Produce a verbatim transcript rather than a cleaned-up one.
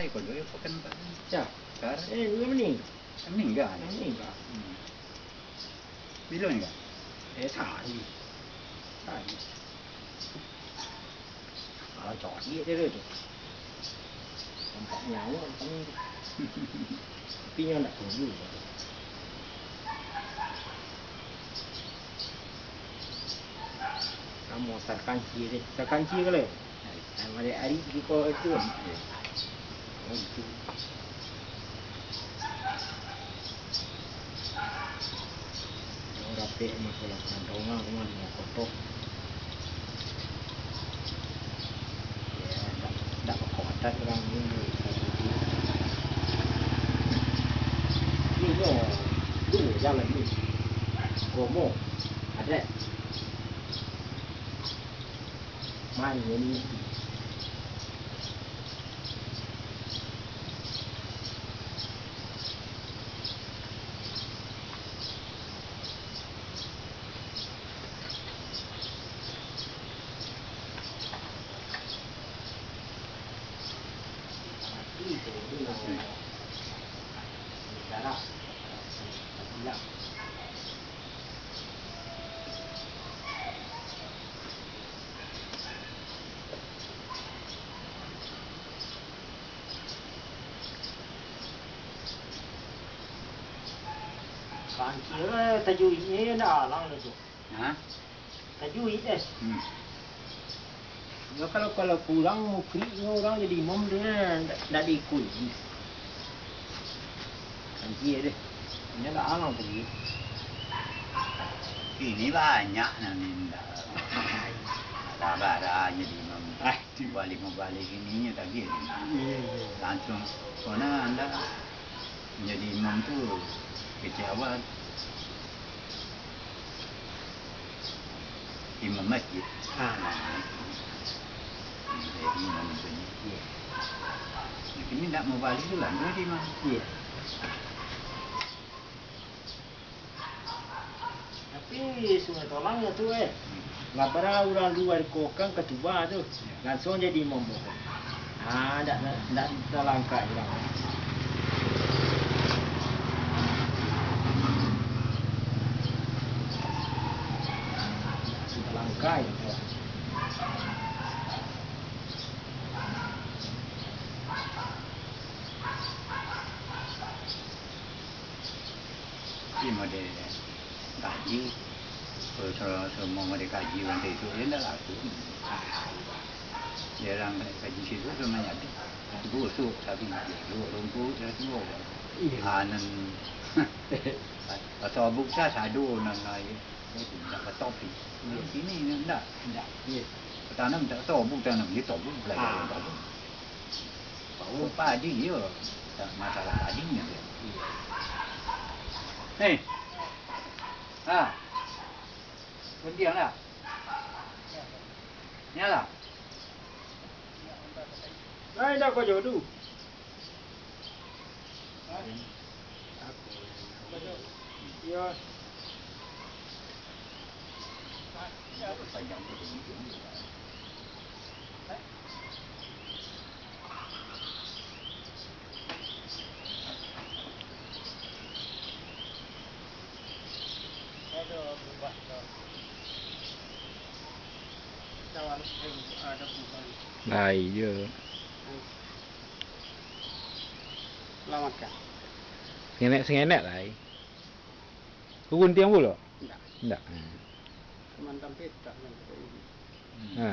Iko dulu, iko kan Pak. Ya. Sekarang. Eh, dia meninggal. Meninggal. Meninggal. Hmm. Bilo meninggal? Eh, tadi. Tadi. Ah, cari dia tu. Nampak nyawa macam ni. Tapi nyo ndak tunggu. Kamu asal kanci deh. Asal kanci kalau. Yang ada hari di kau itu. Oh, itu. Urang rapek mah, kalau urang dongah mah, di koto. Ya, ndak, ndak bakoto urang ni. Ini nyo, duo jalan ni. Romo, ado. Mano ni? Kiro tajuik, eh, ndak alang lah tu. Hah? Tajuik, eh. Hmm. Yo, kalau, kalau kurang mukrik, urang jadi imam tu, eh, ndak, ndak diikuik. Anjia deh. Inyo lah alang pergi. Ini banyak nan indak. Bara-bara jadi imam. Ah. Balik mubalik ini nyo tagih. Iya, iya. Langsung, kona anda jadi imam tu kecek awal. Imam masjid. Ah. Jadi imam tu. Iya. Ini ndak mau balik tu lah, dia di mana? Iya. Tapi Sungai Tolang ya tu, eh. Lah bara urang lua di kokang ka tuba tu. Langsung jadi imam pokok. Ah, ndak, ndak, ndak talangkah urang. Talangkah ya. Tapi mode kaji, kalau se-, semua mode kaji urang tu, dia ndak laku. Dia urang kaji situ tu manyabik. Busuk tapi dia duduk rumput, dia tua. Iya. Ah, nan, atau buksa sado nan lain. Itu ndak batopik. Iya. Ini ndak. Ndak. Iya. Tanam tak tahu, bukan tanam, dia tahu, belajar Ah. yang tahu. Tahu padi dia, tak masalah padinya dia. Iya. Hei. Ah. Berhenti lah. Nyala. Nah, indak kau jodoh. Iyo. Lai jo. Lah makan. Sengenek-sengenek lai. Kau gunting pulo? Ndak. Ndak. Hmm. Cuman tampil tak main. Hmm. Ha.